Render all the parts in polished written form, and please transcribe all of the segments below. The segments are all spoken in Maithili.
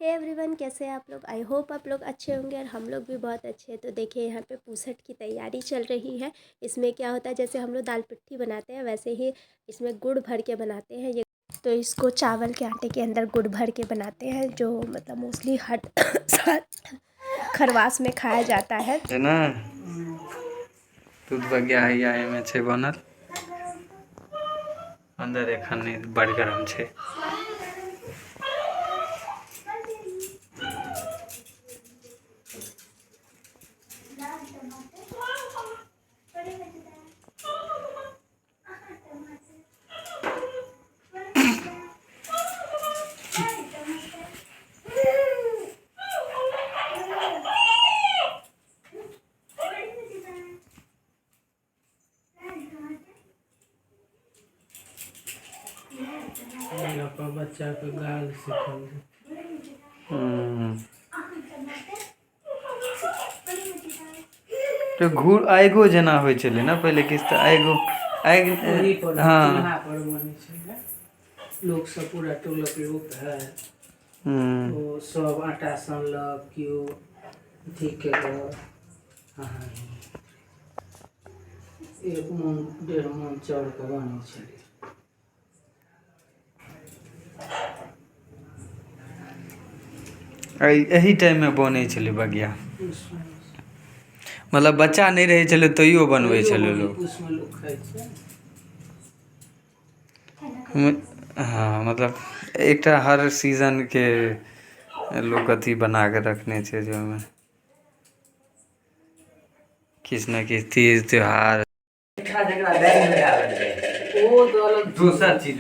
हे एवरीवन, कैसे हैं आप लोग। I hope आप लोग अच्छे होंगे और हम लोग भी बहुत अच्छे हैं। तो देखिए यहाँ पे पूसठ की तैयारी चल रही है। इसमें क्या होता है, जैसे हम लोग दाल पिट्ठी बनाते हैं वैसे ही इसमें गुड़ भर के बनाते हैं ये। तो इसको चावल के आटे के अंदर गुड़ भर के बनाते हैं, जो मतलब मोस्टली हर साल खरवास में खाया जाता है। छै ने दूध बगिया हैया एहिमे छै बनल अंदर एखन नहि बड़ गरम छै। अपन बच्चा के गाल सिखल। तो घूर आगो जेना होइ छलै ने पहिले किछु तऽ आगो आगि। ओही पर। हँ। चूल्हा पर बनै छलै, लोक सब पूरा टोलक लोक है। ओ सब आटा सनलक, केओ अथी केलक। हँ, एक मन डेढ़ मन चाउरके बनै छलै। एही टाइममे बनै छलै बगिया, मतलब बच्चा नहि रहै छलै तैयो बनबै छलै लोक। पूसमे लोक खाइ छै। हँ, मतलब एकटा हर सीजनके लोक अथी बना कऽ रखने छै जे ओहिमे किछु ने किछु तीज त्योहार। ओ तऽ अलग। दोसर चीज।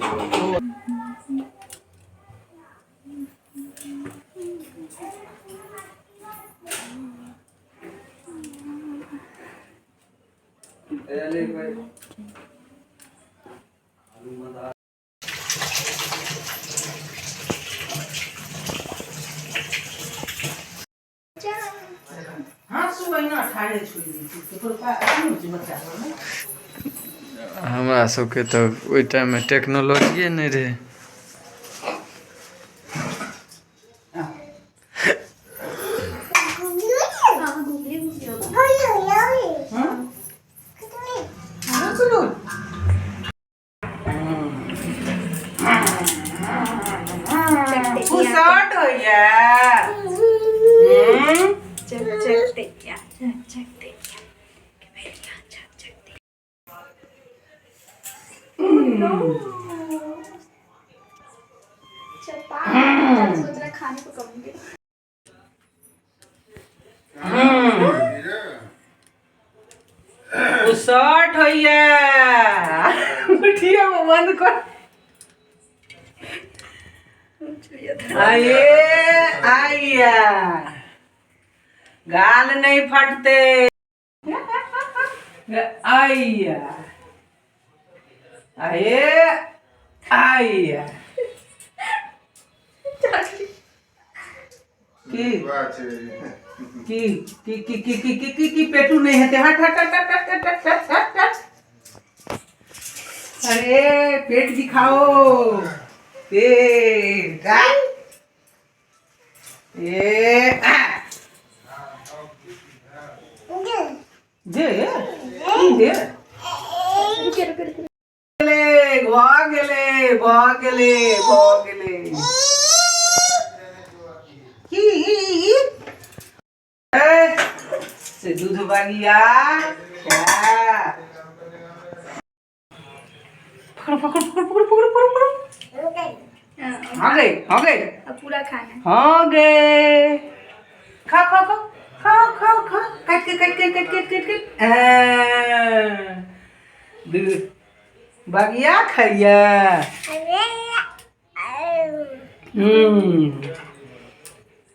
हाँसू अहिना ठाढ़े छोड़ि दै छै, ककरो पास अथी होइ छै बच्चा सब ने। हमरा सबके तऽ ओहि टाइममे टेक्नोलॉजिए नहि रहै। पुसट होइया। चक चक दैया, चक चक दैया, चक चक दैया। सोच रहा खाने को कहूंगी। पुसट होइया, उठिए बंद कर। आइए आइया, गाल नहीं फटते। आइया आइए आइया। की की की की की की की की की पेटू नहीं हेतै। हट हट हट हट हट हट हट हट हट। अरे पेट दिखाओ, पेट। आ। ए आ। दे की दे। गेलै भऽ गेलै भऽ गेलै भऽ गेलै। की ए, से दूध बगिया खा। पकड़ो पकड़ो पकड़ो पकड़ो पकड़ो पकड़ो पकड़ो। हाँ गए, हाँ गए। अब पूरा खाना है। हाँ गए, खाओ खाओ खाओ खाओ खाओ खाओ। काट के काट के काट के काट के। दूध बगिया खाइया।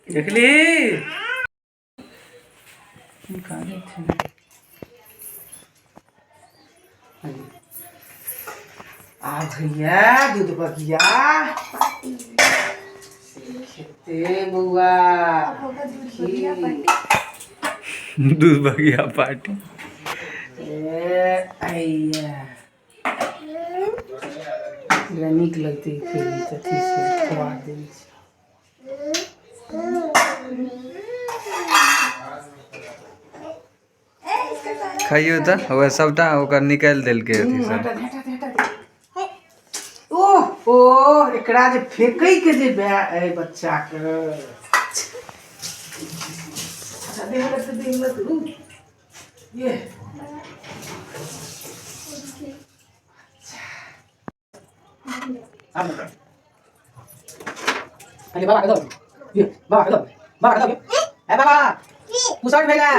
देखली निकालै छै। आ भैया दूध बगिया खेते बौआ। होगा दूध बगिया पार्टी। दूध बगिया पार्टी। ए आइया, एकरा नीक लगतै खेली तऽ अथी से खुआ दै छै। खइयो तऽ वएह सबटा ओकर निकालि देलकै अथी सब। हटा दे, हटा दे, हटा दे। ओह ओह, एकरा जे फेकै के जे बे अइ बच्चा के। अच्छा, दे हमरा दे, दे हमरा दे। ये अरे बाबा के दो, ये बाबा के दो, बाबा के दो। ए बाबा, पुसट भेला,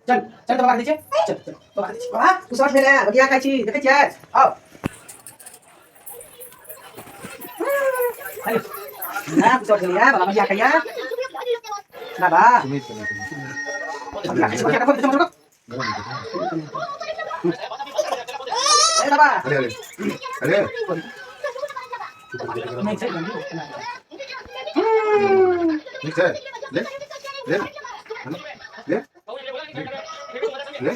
चल चल, बाबा के दै छै, चल चल, बाबा के दै छै। बाबा, पुसट भेला, बगिया खाइ छी, देखै छियै? आउ ना, पुसट भेलैया बाबा, बगिया खाइया बाबा, बगिया खाइ छी, बगिया खा, ए बाबा। अरे अरे अरे। नहि छै। ठीक छै, ले ले ले ले,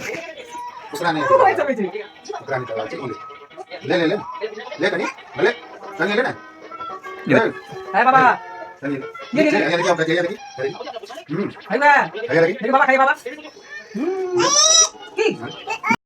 ओकरा नहि, ओकरा नहि करबाक छै, ओ ले ले ले ले ले, कनि ले, कनि ले ने ले। ए बाबा। कनि ले, ठीक छै, यहाँ देखिए, यहाँ देखिए, हम्म। खाइबा? यहाँ देखिए। देखि बाबा, खाइ बाबा की।